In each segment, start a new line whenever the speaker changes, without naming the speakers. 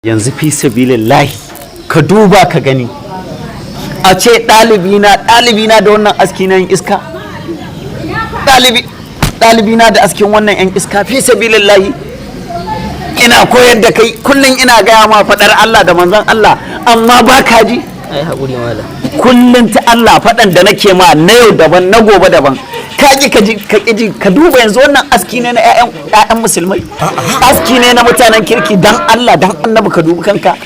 Yanzu fi sabilillahi, ka duba ka gani, a ce ɗalibina, ɗalibina da wannan aski na yin iska, ɗalibi, ɗalibina da askin wannan yan iska. Fi sabilillahi, ina koyar da kai kullum, ina gaya ma faɗar Allah da manzon Allah, amma ba ka ji.
Ai haƙuri, malam.
Kullum ta Allah, faɗan da nake ma na yau daban, na gobe daban, ka ki ka ji, ka ki ji. Ka duba yanzu, wannan aski ne na ƴaƴan musulmai, aski ne na mutanen kirki. Dan Allah, dan Annabi, ka dubi kanka.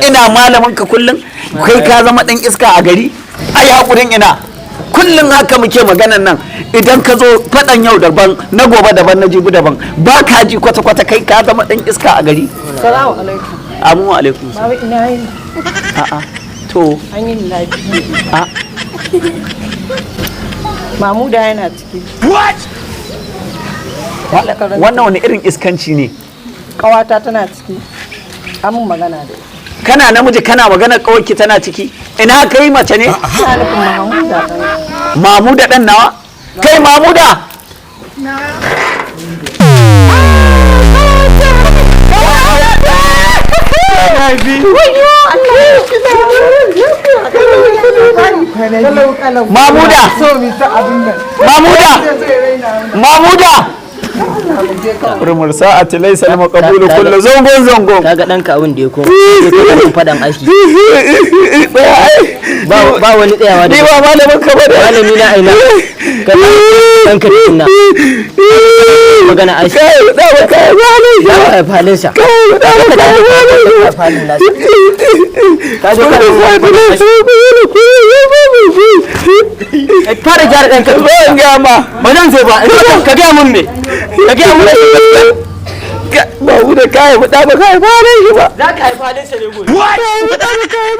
Ina malamin ka kullum, kai ka zama dan iska a gari. Ai hakurin ina? Kullum haka muke maganan nan. Idan ka zo, faɗan yau daban, na gobe daban, na jibi daban, ba ka ji kwata kwata. Kai ka zama dan iska a gari.
Salamu alaikum.
Amu alaikum.
Baba, ina yin
A'a, to.
An yi lafiya?
A.
Mamuda yana ciki.
Wannan wani irin iskanci ne?
Kawata tana ciki. An mun magana da ita.
Kana namiji kana magana kawai tana ciki? Ina kai, mace ne?
Ina nufin Mamuda ɗan.
Mamuda dan nawa? Kai Mamuda! Mamuda! Mamuda! Mamuda! Rumur sa'ati laysa al-maqbulu kullu zangon zangon.
Kaga ɗanka abin da ya koma sai ka ɗan faɗan aski. Ba wani tsayawa
Ni
da
ba malamin ka bane.
Malami na aina ka ɗanka tukunna magana aski.
Kai da ba kai ba ne.
Za ka haifi halinsa.
Kai da ba kai ba ne.
Haifi halin nasa. Ka zo kana fara gyara ɗanka.
Zan gaya ma.
Ba zan zo ba. Ka gaya mun me? Ka gaya mun.
Ba mu da kai ba da ba kai ba ne shi ba.
Za ka haifi halinsa ne gobe.
Ba da ba kai ba.